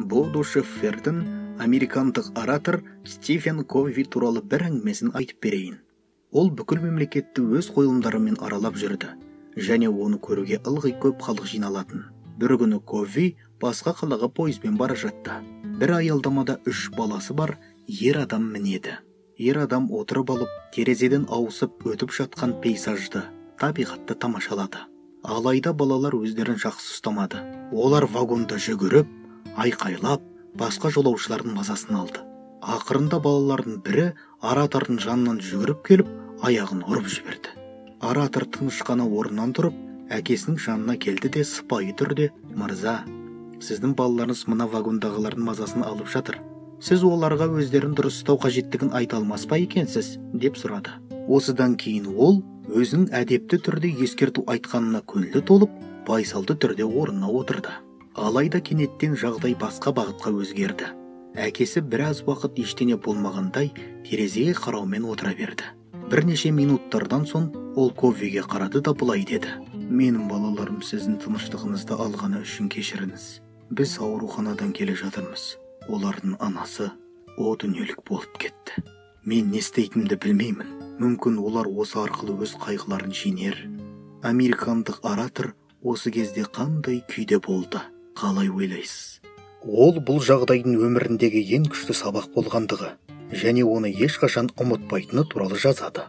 Бодо Шеффердің американдық оратор Стивен Кови туралы бір әңгімесін айтып берейін. Ол бүкіл мемлекетті өз қойылымдарымен аралап жүрді және оны көруге ылғи көп халық жиналатын. Бір күні Кови басқа қалаға пойызбен бара жатты. Бір аялдамада 3 баласы бар ер адам мінеді. Ер адам отырып алып, терезеден ауысып өтіп жатқан пейзажды, табиғатты тамашалады. Алайда балалар өздерін жақсы ұстамады. Олар вагонда жүгіріп, айқайлап, басқа жолаушылардың мазасын алды. Ақырында балалардың бірі оратордың жанынан жүгіріп келіп, аяғын ұрып жіберді. Оратор тыныш қана орнынан тұрып, әкесінің жанына келді де сыпайы түрде: «Мырза, сіздің балаларыңыз мына вагондағылардың мазасын алып жатыр. Сіз оларға өздерін дұрыс ұстау қажеттігін айта алмас па екенсіз?» деп сұрады. Осыдан кейін ол өзінің әдепті түрде ескерту айтқанына көңілі толып, байсалды түрде орнына отырды. Алайда кенеттен жағдай басқа бағытқа өзгерді. Әкесі біраз уақыт ештеңе болмағандай терезеге қараумен отыра берді. Бірнеше минуттардан соң ол Ковиге қарады да былай деді: «Менің балаларым сіздің тыныштығыңызды алғаны үшін кешіріңіз. Біз ауруханадан келе жатырмыз. Олардың анасы о дүниелік болып кетті. Мен не істейтінімді білмеймін. Мүмкін олар осы арқылы өз қайғыларын жеңер». Американдық оратор осы кезде қандай күйде болды? Қалай ойлайсыз? Ол бұл жағдайдың өміріндегі ең күшті сабақ болғандығы және оны ешқашан ұмытпайтыны туралы жазады.